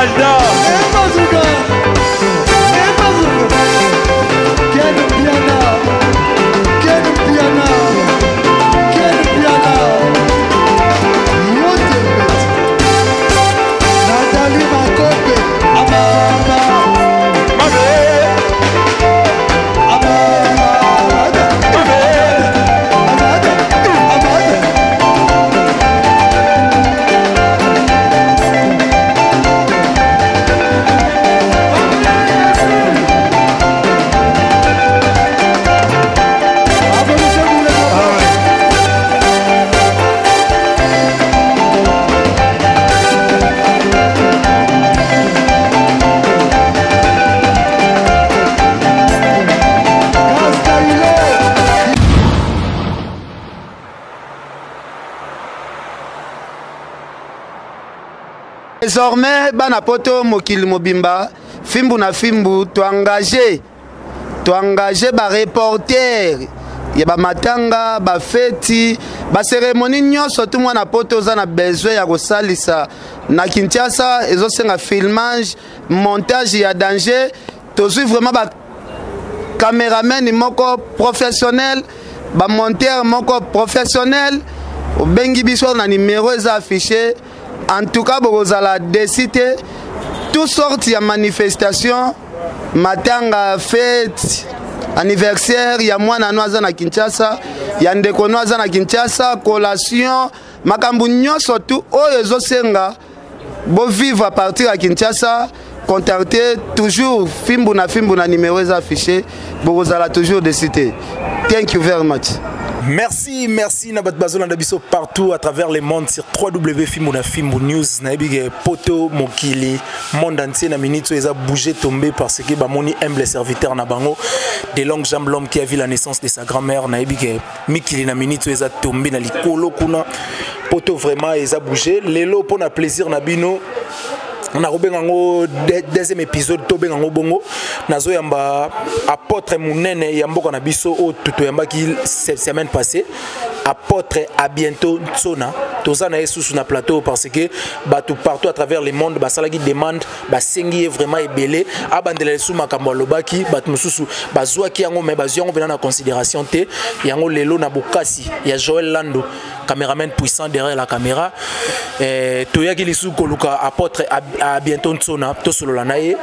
J'adore. Désormais, bana poto mokili mobimba, fimbu na fimbu, to engagé, to engagé ba reporter ya ba matanga, ba feti, ba cérémonie nyonso tout mwana poto oza na besoin ya kosalisa na Kinshasa, ezosenga filmage, montage ya danger, tozwi vraiment ba cameraman moko professionnel, ba monteur moko professionnel, obengi biso na numéro eza affiché. En tout cas bokozala déçu te, toutes sortes ya manifestation, matanga, fête, anniversaire ya mwana no aza na Kinshasa, ya ndeko no aza na Kinshasa, collation, makambo nyonso tout oyo ezosenga bo vivre à partir ya Kinshasa. Contactez toujours fimbu na fimbu na numéro eza affiché, bokozala toujours déçu te. Thank you very much. Merci, merci na bato bazolanda biso partout à travers le monde sur 3W Fimbu na Fimbu News. Nayebi ke poto mokili monde entier na minute oyo eza bouger tomber parce que bamoni humble serviteur na bango de longue jambe, l'homme qui a vu la naissance de sa grand-mère. Nayebi ke mikili na minute oyo eza tomber na likolo kuna, poto vraiment eza bouger lelo pona plaisir na bino. Nakobenga yango deuxième épisode, tobenga yango bongo. Nazoyamba apôtre monene ya mboka na biso oyo toyambaki semaine passée, apôtre à bientôt Ntsona. Toza na ye susu na plateau parce que bato partout à travers le monde basalaki demande, basengi ye vraiment ebele abandela lisusu makambo alobaki. Bato mosusu bazwaki yango mais bazwi yango mpena na considération te. Yango lelo na bokasi ya Joël Lando, caméraman puissant derrière la caméra, toyaki lisusu koluka apôtre à bientôt Ntsona, tosolola na ye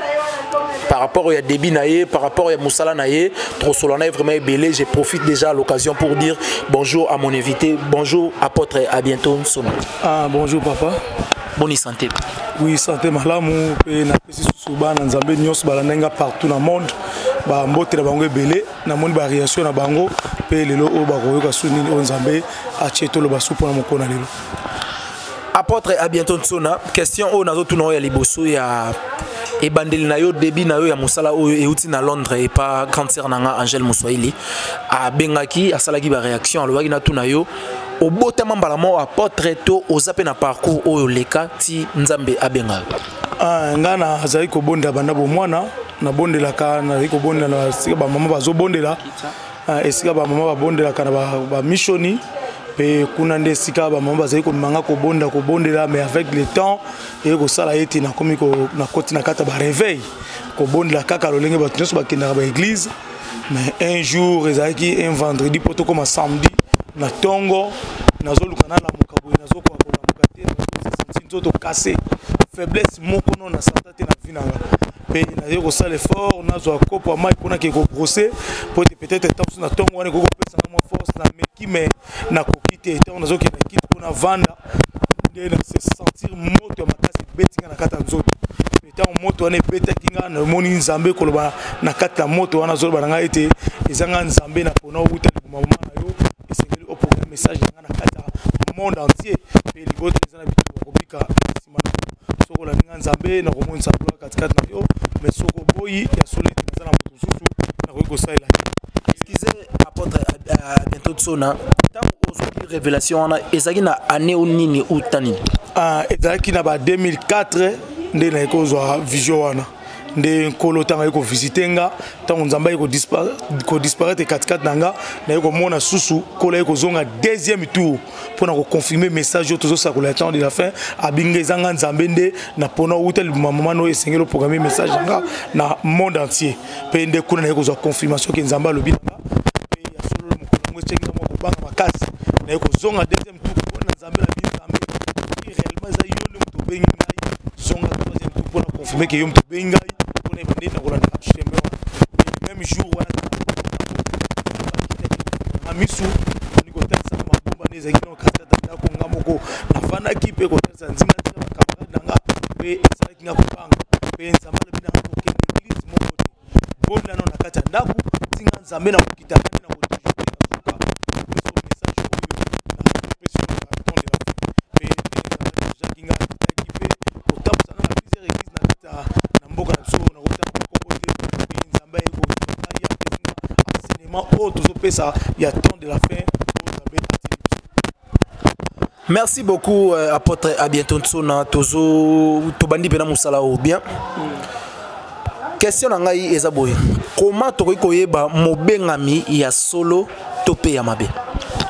par rapport ya débit na ye, par rapport ya mosala na ye, tosolola na ye vraiment ebele. Je profite déjà à l'occasion pour dire bonjour à mon invité. Bonjour apôtre à bientôt Ntsona. Ah, bonjour papa. Bonne santé. Oui, santé malamu pe napesi susu bana Nzambe nyonso balanda nga partout na monde, ba mbote na bango ebele, namoni ba réaction na bango pe lelo oyo bakoyoka su nini oyo Nzambe atie toloba su mpona mokolo na lelo. Apôtre à bientôt Ntsona, question oyo nazotuna oyo ya liboso ya ebandeli na yo, débit na yo ya mosala oyo euti na Londres epa grande sœur na nga Angèle Moswahili abengaki, asalaki ba réaction, alobaki natuna yo obotama mbala moko apôtre to oza pe na parcours oyo leka ti Nzambe abenga yo? Ah, nga nazali kobondela banda bomwana, nabondelaka, nazali kobondela na esika bamama bazobondela, ah, esika bamama babondelaka na bamissioni pe kuna nde esika bamama bazali komema nga kobondela, kobondela. Mais avec le temps eye kosala ete nakomi nakoti na kati ya bareveil, kobondela kaka lolenge bato nyonso bakendaka baeglise. Mais un jour ezalaki un vendredi po tokóma samedi na ntongo, nazoluka nalamuka boye, nazokoka kolamuka te, nazosentir nzoto cassé, faiblesse moko no nasanta te na vie na nga. Mpe naye kosala effort, nazwa kopo ya mai mpona ke kobrosser po ete peut-être ntango mosusu na ntongo wana ekoki kopesanga mwa force. Nameki mais nakoki te. Ntango nazokende kiti mpona vanda nde na se sentir moto ya makasi ebeti nga na kati ya nzoto. Ntango moto wana ebetaki nga, namoni Nzambe koloba na kati ya moto wana, azoloba na ngai ete eza nga Nzambe na pona owuta libuma mama na yo, esengeli oprogramme message na nga na kati ya monde entier mpe libota eza na bitumba kobika na nsima na yo. Soki olandi nga Nzambe, nakomonisa gloire katikati na yo, mais soki oboyi ya solo ete naza na moto mosusu nakoki kosalela ye. Excusez apôtre à bientôt Ntsona, ntango ozwaki révélation wana ezalaki na année o nini ou ta nini? Ah, ezalaki na ba 2004 nde naye kozwa vision wana. Nde nkolo ntango aye kovisite nga, ntango Nzambe aye kodisparaître katikati na nga, naye komona susu nkolo aye kozonga deuxième tour mpona koconfirme message oyo tozosakola ya temps de la fin. Abinga eza nga Nzambe nde na pona outa libuma mama no, esengeli oprogramme message na nga na monde entier. Mpe nde kuna naye kozwa confirmation ke Nzambe alobi na nga. Mpe ya solo, mokolo yango etiaki nga mwa kobanga makasi. Naye kozonga deuxième tour mpona Nzambe na bi Nzambe, soki réellement eza yo nde moto obengi ngai, zonga troisième tour mpona confirme ke yo moto obengi ngai, mpona ebande na kolanda chemin wana. Même jour wana na misu bandi kotalisa mabomba nde ezalaki na katikati ya ndako nga moko nafandaki, mpe kotalisa nzinga nzinga bacamarade na nga, mpe esalaki nga kobanga. Mpe Nzambe alobi na nga kokende église moko te, bonda nano na kati ya ndako, ntinga Nzambe na kokita nde na kodévelopper na suka napesi yo message oyo napesi yo na temps de la fin. Mpe nde Nzambe ajaki nga, akitaki mpe kotambusa nga na plusieurs église na kati ya na mboka na biso, na kotanga bakombo te. Mpe Nzambe aye kozwa ngai, apesi nga enseignement oyo tozopesa ya temps de la fin oyo Nzambe atindi biso. Merci beaucoup, apôtre. À bientôt. Nsona tozo tobandi pena mosala oyo bien. Question na ngai eza boye: comment tokoki koyeba mobengami ya solo to mpe ya mabe?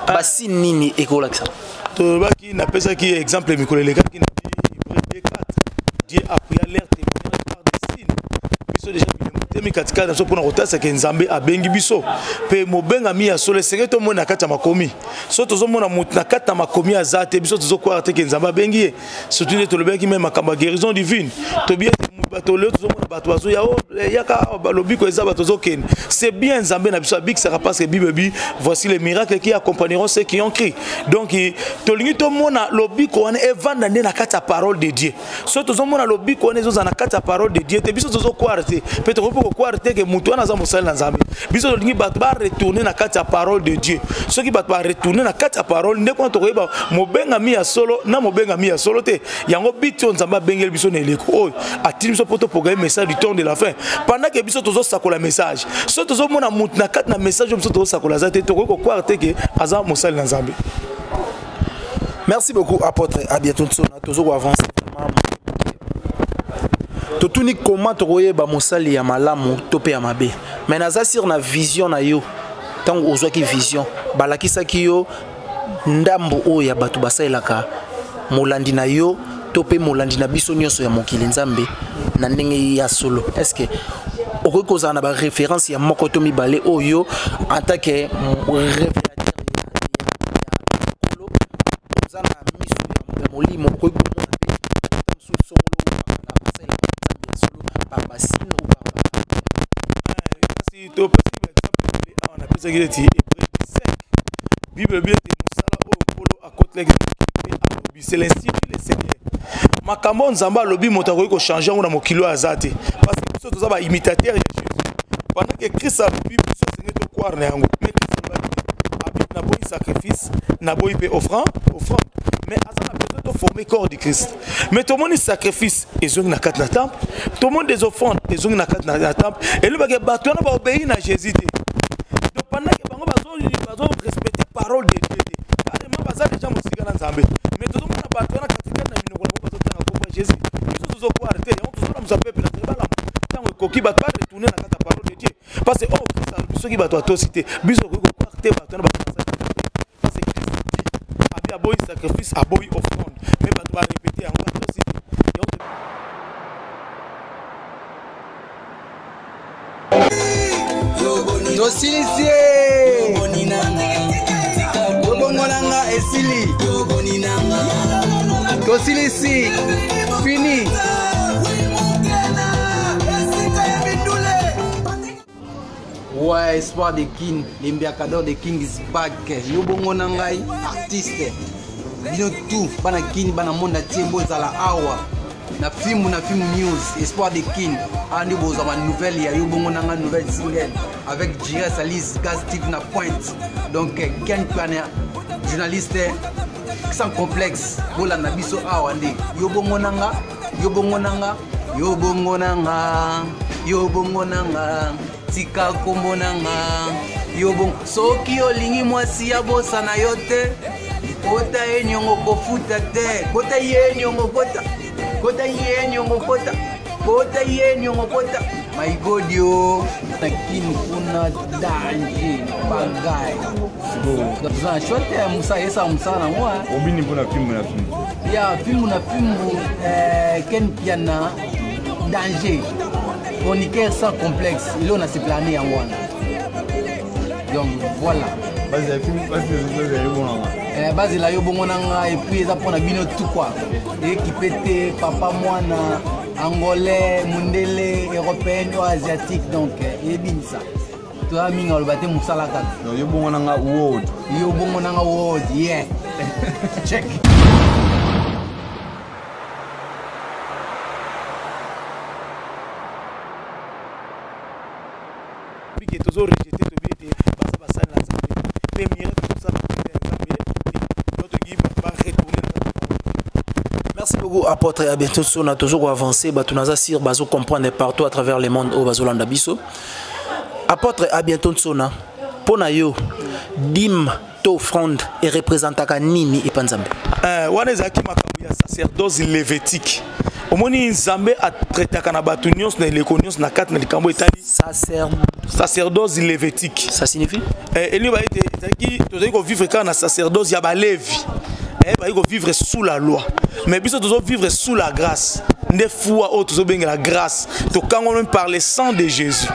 Basi nini ekolakisa? Tolobaki, napesaki exemple mikolo elekaki na Hébreu 2:4, Dieu appuya leur témoignage par des signes. Biso déjà bilembo temi katikati na biso mpona kotasaka Nzambe abengi biso. Mpe mobengami ya solo, esengeli tomona na kati ya makomi. So tozomona moto na kati na makomi aza te, biso tozokwara te ke Nzambe abengi ye. Surtout nde tolobelaki me makambo ya guérison divine, tobi ete bato lelo tozomona bato bazoya o yaka lobiko eza, bato ozokende. C'est bien, Nzambe na biso abikisaka, parce que Bible bi voici les miracles qui accompagneront ceux qui ont cru. Donc tolingi tomona lobiko wana evanda nde na kati ya parole de Dieu. So tozomona lobiko wana ezozala na kati ya parole de Dieu te, biso tozokware te, mpe tokoki mpe kokware te ke motu wana aza mosali na Nzambe. Biso tolingi bato baretourne na kati ya parole de Dieu. Soki bato baretourne na kati ya parole, nde kuna tokoyeba mobengami ya solo na mobengami ya solo te. Yango biti oyo Nzambe abengeli biso na eleko oyo atindi biso mpo toprograme message du temps de la fin. Pendant ke biso tozosakola message, so tozomona motu na kati na message oyo biso tozosakola aza te, tokoki kokware te ke aza mosali na Nzambe. Merci beaucoup, apôtre. À bientôt. Nsona tozo avancer vraiment. Totuni comment tokoyeba mosali ya malamu to mpe ya mabe? Mais naza sur na vision na yo, ntango ozwaki vision, balakisaki yo ndambo oyo ya bato basalelaka molandi na yo to mpe molandi na biso nyonso ya mokili Nzambe na ndenge ya solo. Est ce que okoki kozala na baréférence ya moko to mibale oyo en tant que révélateur ya nkolo, oza na miso ya molimo, okoki komona mpe mosusu songolo oyo basalelaka Nzambe ya solo par basigne ou par Kasi topesaki baexemple ebele awa. Napesaki neti Hébreu 5, Bible elobi ete mosala oyo Nkolo akotelaki na mokili, mpe alobi, c'est l'ainsi dit le Seigneur. Makambo oyo Nzambe alobi, moto akoki kochange yango na mokili oyo aza te, parce que biso toza baimitateur ya Jésus. Pendant que Christ alobi, biso esengeli tokware na yango. Mais Christ alobaki te abi naboyi sacrifice, naboyi mpe offrande, mais aza na besoin toformer corps du Christ. Mais tomoni sacrifice ezongi na kati na temple, tomoni des offrandes ezongi na kati na temple, elobaki bato wana baobéi na Jésus te. Donc pendant que bango bazo respecter parole de Dieu te, carrément baza déjà mosika na Nzambe. Mais tozomona bato wana katikati na minoko na bango bazotanga kombo ya Jésus. Biso tozokware te yango, tozolamusa peuple na nzela balamu. Ntango ekoki bato baretourne na kati ya parole de Dieu, parce que oyo Christ alobi, soki bato atosi te, biso okoki kokware te bato wana bato basali te, parce que Christ dit abi aboyi sacrifice, aboyi offrande, mais bato barépéte yango, batosi te yango. Tosilisi ye tobongo nga esili, tosilisi, fini. Ouais, Espoir de King, l'embiakador de King is back. Yo bongo na ngai, artiste. Bino tout, bana King, bana monde entier, bozala awa. Na Fimbu na Fimbu News, Espoir de King. Awa nde bozwa ba nouvelle ya yo bongo na ngai, nouvelle single avec Jires Alice, Gaz Steve na pointe. Donc Ken Planer, journaliste sans complexe, bolanda biso awa nde. Yo bongo na nga, yo bongo na nga, yo bongo na nga, yo bongo na nga, tika kombo na nga, yo bongo. Soki olingi mwasi ya bosana yo te, kota ye niongo kofuta te, kota ye niongo, kota, kota ye niongo, kota. Kota ye niongo kota. My God yo. Na kin kuna danger bagai. Toza na choix te mosala esala mosala nango. Obini mpona fimbu na fimbu. Ya fimbu na fimbu eh, Ken Piana danger. Chroniqueur sans complexe. Eloko na seplane yango wana. Donc voilà. Bazela yo bongo na nga et puis eza mpona bino tout quoi. Ekipe te papa mwana angolais mundele européenne oyo asiatique donc eyebinisa toza mingi aloba te mosala kaka yo bongo na nga world yo bongo na nga world yeah check. Bike tozo rejeter tobi ete baza basali na Nzambe mpe miracle tosala ya Nzambe te donc tolingi ba retourner na kati ya parole. Merci beaucoup apôtre à bientôt sona toujours avancer bato naza sir bazo comprendre partout à travers le monde oyo bazolanda biso. Apôtre à bientôt sona mpo na yo dime to offrande erepresentaka nini epa Nzambe? Wana ezalaki makambo ya sacerdoce lévitique. Omoni Nzambe atraitaka na bato nyonso na eleko nyonso na kati na likambo etali sacerdoce lévitique. Ça signifie? Elingi ba ete ezalaki tozali kovivre kaka na sacerdoce ya balevi. Bazali kovivre sous la loi. Mais biso tozo vivre sous la grâce. Nde foi oyo tozobengela grâce. Tokangolami par le sang de Jésus.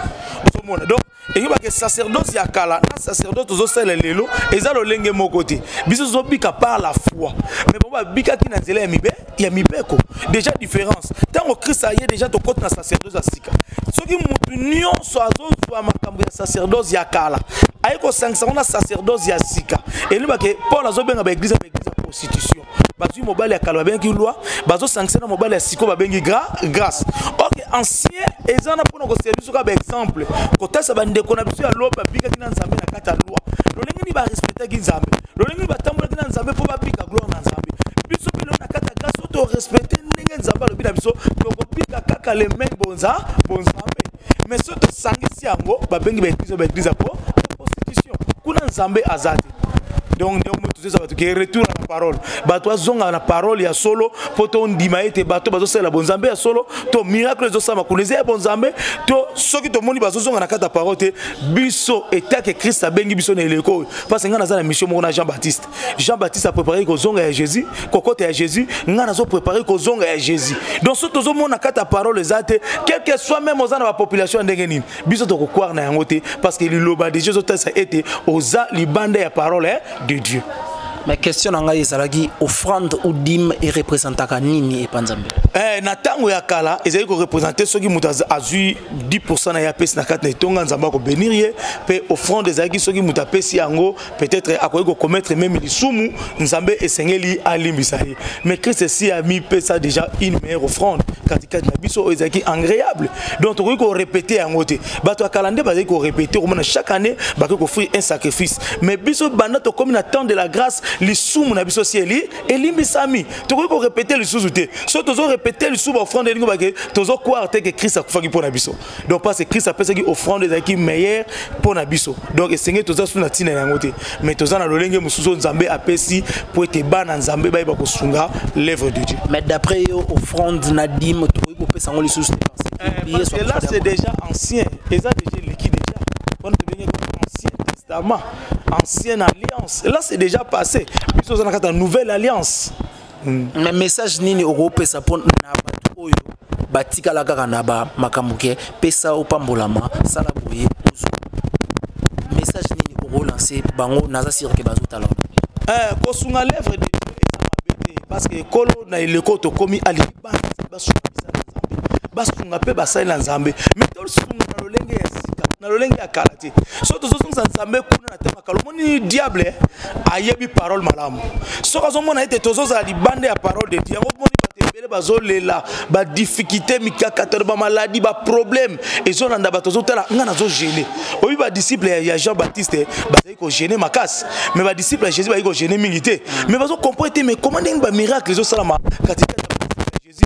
Ozomona donc eyebaka sacerdoce ya kala na sacerdoce tozosalela lelo eza lolenge moko te. Biso tozobika par la foi. Mais bango babikaki na nzela ya mibe, ya mibeko. Déjà différence. Tango Christ aye déjà tokoti na sacerdoce ya sika. Soki mutu nyonso azozwa makambo ya sacerdoce ya kala, aye kosangisa ngo na sacerdoce ya sika. Elobaka Paul azobenga ba église, ba église ya prostitution. Bazwi mobali ya kala babengi loi, bazosangisa na mobali ya siko babengi grâce. Ok, ancien eza na mpona koservi soka ba exemple, kotasa bandeko na biso ya loi babikaki na Nzambe na kati ya loi. Lolenge nini barespectaki Nzambe, lolenge nini batambolaki na Nzambe mpo babika gloire na Nzambe. Biso mpe lelo na kati ya grâce oyo torespecte ndenge Nzambe alobi na biso, tokobika kaka le même bonzambe. Mais soki tosangisi yango, babengi ba église, ba église ya prostitution. Kuna Nzambe aza te. Donc ndenge moto toza bato ke retour à la parole. Bato bazonga na parole ya solo po to ndima ete bato bazosalela bonzambe ya solo, to miracle ezosala kuna eza ya bonzambe, to soki tomoni bazozonga na kati ya parole te, biso etake Christ abengi biso na eleko oyo. Parce que nga naza na mission moko na Jean-Baptiste. Jean-Baptiste a préparé kozonga ya Jésus, kokota ya Jésus, nga nazo préparé kozonga ya Jésus. Donc soki tozomona kati ya parole eza te, quel que soit même oza na ba population ya ndenge nini, biso tokokware na yango te, parce que liloba de Jésus otalisa ete oza libanda ya parole, hein, de Dieu. Mais question na ngai ezalaki offrande ou dîme e représentaka nini epa Nzambe? Na tango ya kala ezali ko représenter soki moto azwi 10% na ye apesi na kati na etonga, Nzambe akobénir ye. Pe offrande ezalaki soki moto apesi yango, peut-être akoki ko commettre même lisumu, Nzambe esengeli alimbisa ye. Mais Christ si a mis pesa déjà une meilleure offrande katikati na biso oyo ezalaki agréable. Donc tokoki ko répéter yango te. Bato ya kala nde bazali ko répéter, komona chaque année bakoki ko offrir un sacrifice. Mais biso banda tokomi na temps de la grâce, lisumu na biso si eli elimbisami. Tokoki ko répéter lisusu te. So tozo répéter lisusu ba offrande elingi bake tozo croire te que Christ akufaki mpo na biso. Donc parce que Christ apesaki offrande ezalaki meilleure mpo na biso. Donc esengeli toza su na ntina yango te. Mais toza na lolenge mosusu oyo Nzambe apesi po ete bana Nzambe bayeba kosunga l'œuvre de Dieu. Mais d'après yo offrande na dîme tokoki kopesa yango lisusu te parce que Parce que là c'est déjà ancien, eza déjà eleki déjà. Wana tobengi ancien testament, ancienne alliance. Là c'est déjà passé. Biso toza na kati ya nouvelle alliance. Mais message nini okopesa mpo na bato oyo batikala kaka na ba makambo ke pesa opambolama sala boye ozwa? Message nini okolancer bango naza sûr ke bazotala wana? Kosunga l'œuvre de Dieu eza mabe te, parce que ekolo na eleko tokomi alingi bana basunga misala na Nzambe, basunga mpe basali na Nzambe, mais tosunga na lolenge ya sika, na lolenge ya kala te. Soki tozozongisa Nzambe kuna na ntango ya kala, omoni diable ayebi parole malamu. Soki azomona ete tozozala libanda ya parole de Dieu, yango omoni bato ebele bazolela ba difficulté, mikakatano, ba maladie, ba problème ezolanda bato. Ozotala nga nazogêner. Oyebi ba disciple ya Jean Baptiste bazali kogêner makasi, mais ba disciple ya Jésus bazali kogêner mingi te, mais bazo comprendre te mais comment ndenge ba miracle ezosalama katikati ya Jésus.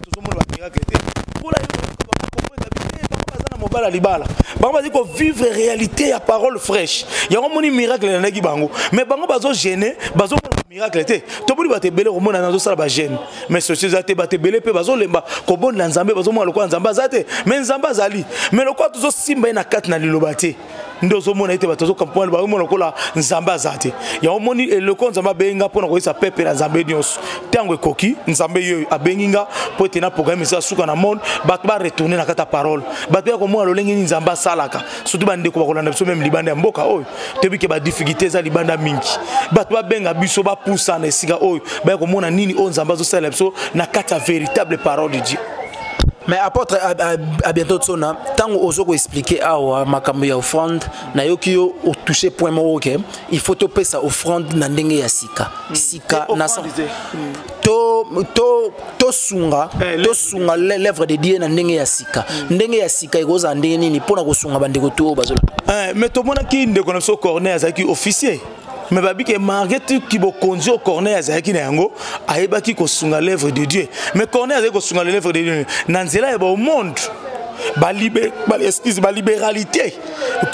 Tozomona ba miracle te. Mpona yo bazo comprendre te, bango baza na mobala libala, bango bazali kovivre réalité ya parole fraîche. Yango moni miracle elandaki bango, mais bango bazogêner, bazomona. Miracle te. Tomoni bato ebele komona nazosala bagene, mais sosi eza te. Bato ebele mpe bazolemba kobondela Nzambe, bazomona lokola Nzambe aza te, mais Nzambe azali. Mais lokola tozosimba ye na kati na liloba te, nde ozomona ete bato azokampoana, bazomona lokola Nzambe aza te. Yango omoni eloko Nzambe abengi nga mpona koyesa pepe na Nzambe nyonso. Ntango ekoki, Nzambe yoyo abengi nga mpo ete na programme eza suka na monde, bato baretourne na kati ya parole, bato ya komona lolenge nini Nzambe asalaka. Surtout bandeko bakolanda biso meme libanda ya mboka oyo, toyebi ke badifficulté eza libanda mingi. Bato babenga biso, bapusana esika oyo baya komona nini oyo Nzambe azosalela biso na kati ya véritable parole de Dieu. Mais apôtre, à bientôt. Tsona ntango ozo koexplike awa makambo ya offrande, nayoki yo otouche point moko ke il faut topesa offrande na ndenge ya sika sika na to tosunga tosunga l'œuvre de Dieu na ndenge ya sika. Ndenge ya sika ekozala ndenge nini mpona kosunga bandeko to oyo bazolanda? Mais tomonaki ndeko na biso Corneille azalaki officier, mais babike malgré tout bokonzi oyo Corneille azalaki na yango, ayebaki kosunga l'œuvre de Dieu. Mais Corneille azalaki kosunga l'œuvre de Dieu na nzela ya baomonde, excuse, balibéralité.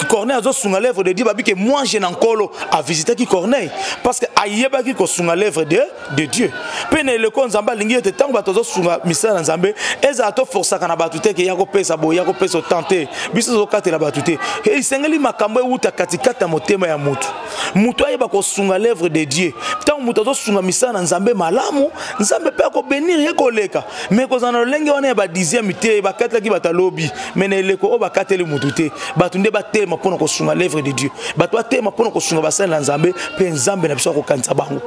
Corneille azosunga l'œuvre de Dieu. Babike mwange na Nkolo avisitaki Corneille parce que ayebaki kosunga l'œuvre de Dieu. Mpe na eleko Nzambe alingi ete ntango bato azosunga misala na Nzambe, ezala toforsaka na bato te ke ya kopesa boye, ya kopesa otan te. Biso tozokatela bato te. Esengeli makambo ewuta katikati ya motema ya motu, motu ayeba kosunga l'œuvre de Dieu. Ntango moto azosunga misala na Nzambe malamu, Nzambe mpe akobénir ye koleka. Mais kozala na lolenge wana ya badixième te, bakatelaki bato alobi, mais na eleko oyo bakateli motu te. Bato nde batelema mpona kosunga l'œuvre de Dieu, bato batelema mpona kosunga basali na Nzambe, mpe Nzambe na biso akokanisa bango.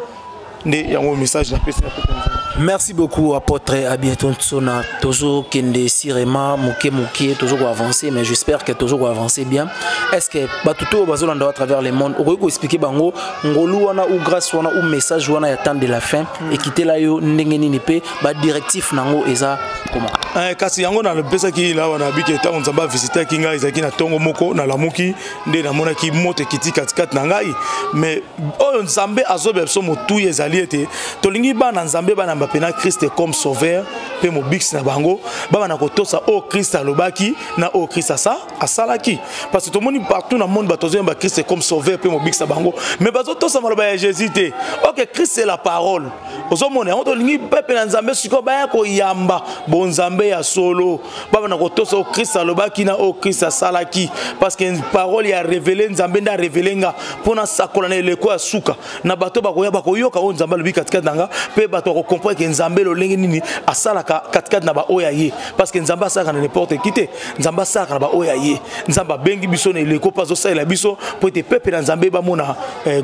Nde yango message napesi na pete Nzambe. Merci beaucoup, apôtre. À bientôt. Tsona tozokende sirema moke moke, tozo koavancer, mais j'espère que tozo koavancer bien. Est ce que bato to bazolanda à travers le monde, okoki koexpliquer bango ngolu wana ou grâce wana ou message wana ya temps de la fin ekitela yo ndenge nini, mpe badirectif nango eza comment? Kasi yango nalopesaki awa na bike. Ntango Nzambe avisitaki ngai, ezalaki na ntongo moko, nalamuki nde namonaki moto ekiti katikati na ngai. Mais oyo Nzambe azobela biso motuya ezali ete tolingi bana Nzambe banamba mpe na Christ comme sauveur mpe mobikisi na bango, babana kotosa oyo Christ alobaki na oyo Christ asalaki. Parce que tomoni partout na monde, bato bazoyamba Christ comme sauveur mpe mobikisi na bango, mais bazotosa maloba ya Jésus te. Ok, Christ, c'est la parole. Ozomona yango, tolingi pepe na Nzambe sikoyo baya koyamba bonzambe ya solo, babana kotosa oyo Christ alobaki na oyo Christ asalaki, parce que parole ya révélé, Nzambe nde arévéler nga mpo nasakola na eleko ya suka. Na bato bakoya, bakoyoka oyo Nzambe alobi katikati na nga, mpe bato bakocomprendre ke Nzambe lolenge nini asalaka katikati na baoyo ya ye, parce que Nzambe asalaka na n'importe qui te, Nzambe asalaka na baoyo ya ye. Nzambe abengi biso na eleko mpe azosalela biso mpo ete pepe na Nzambe bamona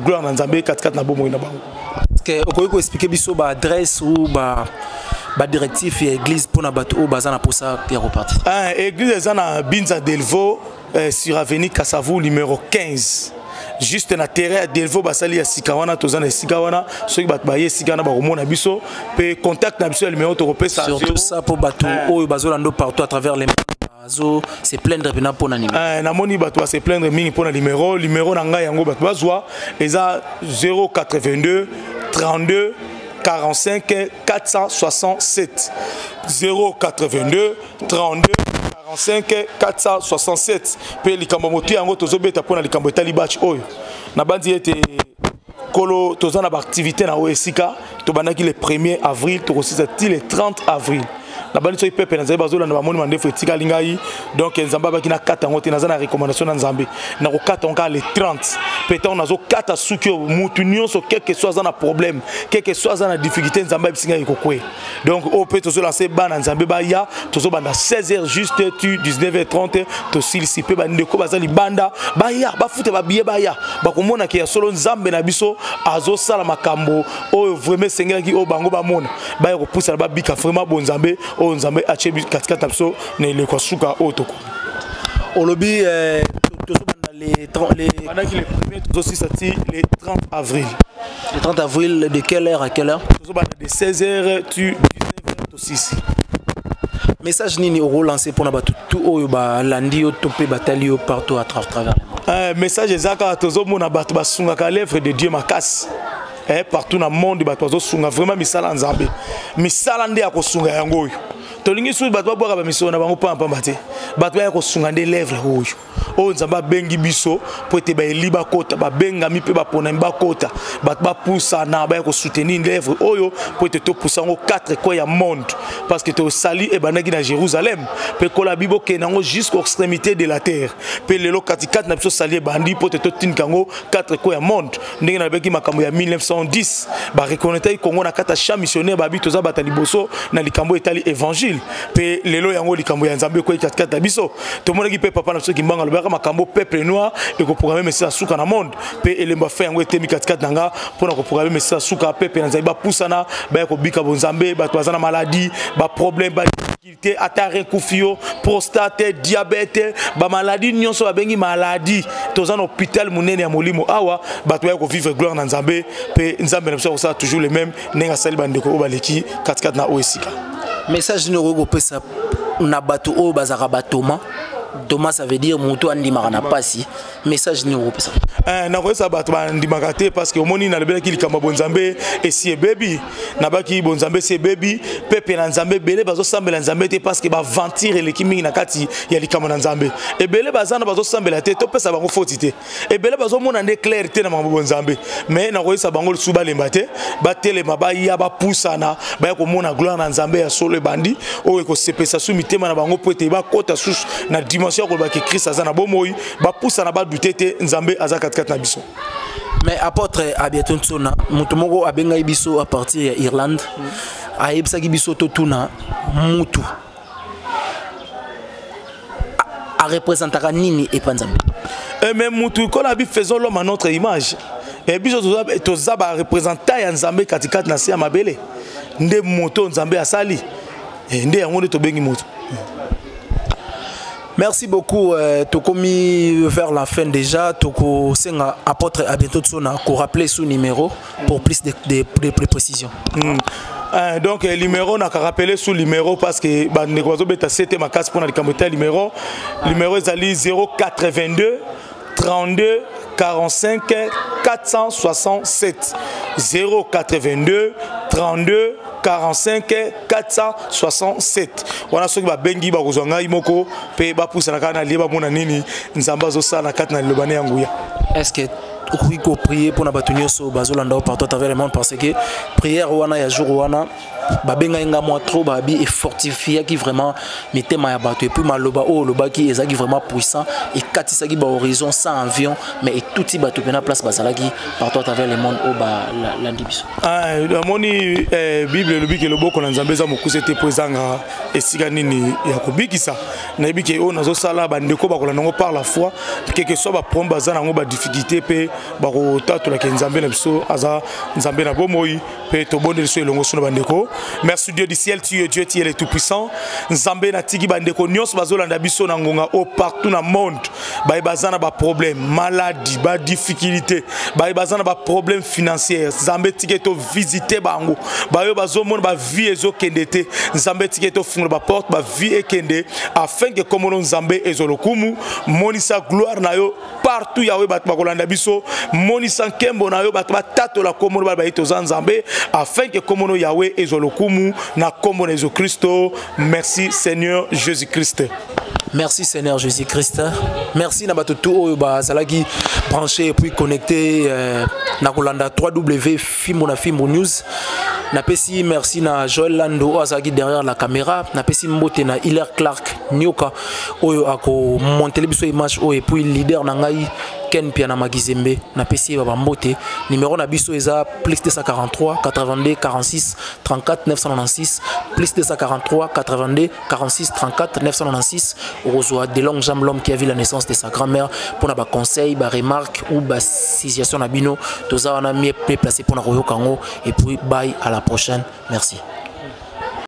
gloire na Nzambe katikati na bomoi na bango. Que okoki koexpliquer biso baadresse ou ba badirectif ya église mpona bato oyo baza na mposa ya koparticiper? Ah, église eza na Binza Delvaux, sur avenue Kasavu numéro 15, juste na terrain ya Delvaux basali ya sika wana. Toza na esika wana. Soki bato baye esika wana, bakomona biso. Mpe contact na biso ya numéro tokopesa. Surtout ça mpo bato oyo bazolanda partout à travers les bazo se plaindre mpena mpona numéro. Namoni bato base plaindre mingi mpona numéro. Numéro na ngai yango bato bazwa eza 082 32 45 467, 082 32 45 467. Mpe likambo motu yango tozobeta mpona likambo etali batch oyo, nabandi ete kolo toza na baactivité na oyo esika tobandaki le 1er avril, tokosisa ti le 30 avril. Nabandi soki pepe nazali bazolanda, bamoni mandefu etikali ngai. Donc Nzambe abaki nakata yango te. Naza na recommandation na Nzambe, nakokata yango kaka le 30. Mpe ntango nazokata suki oyo, mutu nyonso, quelque soit aza na problème, quelque soit aza na difficulté, Nzambe ayebisi ngai ekokweya. Donc oyo mpe tozolance bana Nzambe baya. Tozobanda 16 heures juste tu 19h30, tosilisi. Mpe bandeko baza libanda baya, bafuta babillet, baya, bakomonaka ya solo Nzambe na biso azosala makambo oyo vraiment esengelaki oyo bango bamona. Baya kopusana, babika vraiment bonzambe oyo Nzambe atie katikati na biso na eleko ya suka oyo tokomi. Olobi tozobanda les 30, les Bandaki le premier, tozosisa ti le 30 avril. Le 30 avril, de quelle heure à quelle heure? Tozobanda de 16 heures tu 19 heures, tosisi. Message nini okolancer mpona bato tu oyo balandi yo to mpe batali yo partout à travers le monde? Message eza kaka, tozomona bato basungaka l'œuvre de Dieu makasi partout na monde. Bato bazosunga vraiment misala ya Nzambe. Misala nde ya kosunga yango oyo tolingi. Suki bato babwaka bamisolo na bango pambapamba te, bato baya kosunga nde l'œuvre oyo. oyo Nzambe abengi biso mpo ete baeli bakota, babengami mpe baponami bakota, bato bapusana baya kosoutenir l'œuvre oyo mpo ete topusa yango quatre coins ya monde, parce que tosali ebandaki na Jérusalem mpe kola bi bokende yango jusqu'aux extrémités de la terre. Mpe lelo katikati na biso sali ebandi mpo ete totindika yango quatre coins ya monde. Ndenge nalobaki makambo ya 1910, barekonetaki Congo na kati ya champ missionnaire, babi toza bata liboso na likambo etali évangile. Mpe lelo yango likambo ya Nzambe ekwei katikati na biso. Tomonaki mpe papa na biso Kimbangu alobaka makambo peuple noir ekoprograme mesi ya suka na monde, mpe elembo ya fin yango etemi katikati na nga mpo na koprograme mesi ya suka. Peuple na Nzambe bapusana baya kobika bonzambe, bato baza na maladie, baproblème, ba te ata rein kufi yo, prostate, diabète, bamaladi nyonso babengi maladi. Toza na hôpital monene ya molimo awa, bato baya kovivre gloire na Nzambe, mpe Nzambe na biso akosala toujours le même ndenge asali bandeko oyo baleki katikati na oyo esika. Message nini okoki kopesa na bato oyo bazalaka batoma? Thomas, ça veut dire moto andimaka na pasi. Message nini okopesa? Nakoyesa bato bandimaka te, parce que omoni nalobelaki likambo ya bonzambe esi ebebi, nabaki bonzambe esi ebebi. Pepe na Nzambe ebele bazosambela Nzambe te, parce que baventure eleki mingi na kati ya likambo na Nzambe. Ebele baza na bazosambela te, topesa bango foti te. Ebele bazomona nde claire te na makambo bonzambe. Mais nakoyesa bango lisusu balemba te, batelema, baya, bapusana, baya komona gloire na Nzambe ya solo ebandi, oyo ekosepesa su mitema na bango mpo ete bakota susu na dimension ya koloba ke Christ aza na bomoi. Bapusana, badute te, Nzambe aza katikati na biso. Mais apôtre Abiato Nsona, moto moko abengaki biso à partir ya Irlande, ayebisaki biso totuna mutu arepresentaka nini epa Nzambe? Mais mutu kola bi faisons l'homme à notre image. E biso toza barepresentant ya Nzambe katikati na se ya mabele. Nde moto Nzambe asali, nde yango nde tobengi moto. Merci beaucoup. Tokomi vers la fin déjà. Toko senga apôtre à bientôt tsona ko rappeler sous numéro pour plus de précision. Donc numéro na rappeler sous numéro, parce que bandeko bazobeta sete makasi mpona likambo etali numéro. Numéro ezali 082 32 45 467, 082 32 45 467. Wana soki babengi bakozwa ngai moko, mpe bapusana kaka na lie, bamona nini Nzambe azosala na kati na liloba ne ya nguya. Est-ce que okoki koprier mpona bato nyonso bazolanda yo partout à travers le monde? Parce que prière wana ya jour wana babengaki nga mwa trop, babi efortifiaki vraiment mitema ya bato. Et puis maloba oyo olobaki ezalaki vraiment puissant, ekatisaki bahorizon sans avion, mais etuti bato mpena place bazalaki partout à travers le monde oyo balandi biso. Namoni Bible elobi ke loboko na Nzambe eza mokuse te mpo ezanga esika nini ya kobikisa. Nayebi ke oyo nazosala, bandeko bakolanda yango par la foi, quelque soit baproblème baza nango, badifficulté, mpe bakotatolaka Nzambe na biso aza Nzambe na bomoi. Mpe tobondeli so elongo so na bandeko. Merci Dieu du ciel, tu es Dieu, tu es le tout puissant. Nzambe, natiki bandeko nyonso bazolanda biso na ngonga oyo partout na monde, baye baza na baproblème maladie, badifficulté, baye baza na baproblème financière. Nzambe, tiki tovisite bango, bayo bazomona bavie ezokende te. Nzambe, tiki tofungola baporte, bavie ekende, afin ke kombono Nzambe ezwa lokumu. Monisa gloire na yo partout, Yawe. Bato bakolanda biso, monisa nkembo na yo, bato batatola kombono, bala baye toza Nzambe, afin ke kombono Yawe ezwa lokumu na kombo na Yesu Kristo. Merci Seigneur Jésus Christ. Merci Seigneur Jésus-Christ. Merci na bato tout oyo bazalaki branché et puis connecté na kolanda 3W Fimbo na Fimbo News. Napesi merci na Joël Lando oyo azalaki derrière la caméra. Napesi mbote na Hilaire Clark Nyoka oyo ako monter biso image oyo, et puis leader na ngai Ken Piana Magizembe. Napesi ye ba mbote. Numéro na biso eza plus 243 82 46 34 996, plus 243 82 46 34 996. Okozwa de longues jambes, l'homme qui a vu la naissance de sa grand-mère, pour na ba conseil, ba remarque ou ba situation na bino. Toza wana mieux placé pour na koyoka yango. Et puis bye, à la prochaine, merci.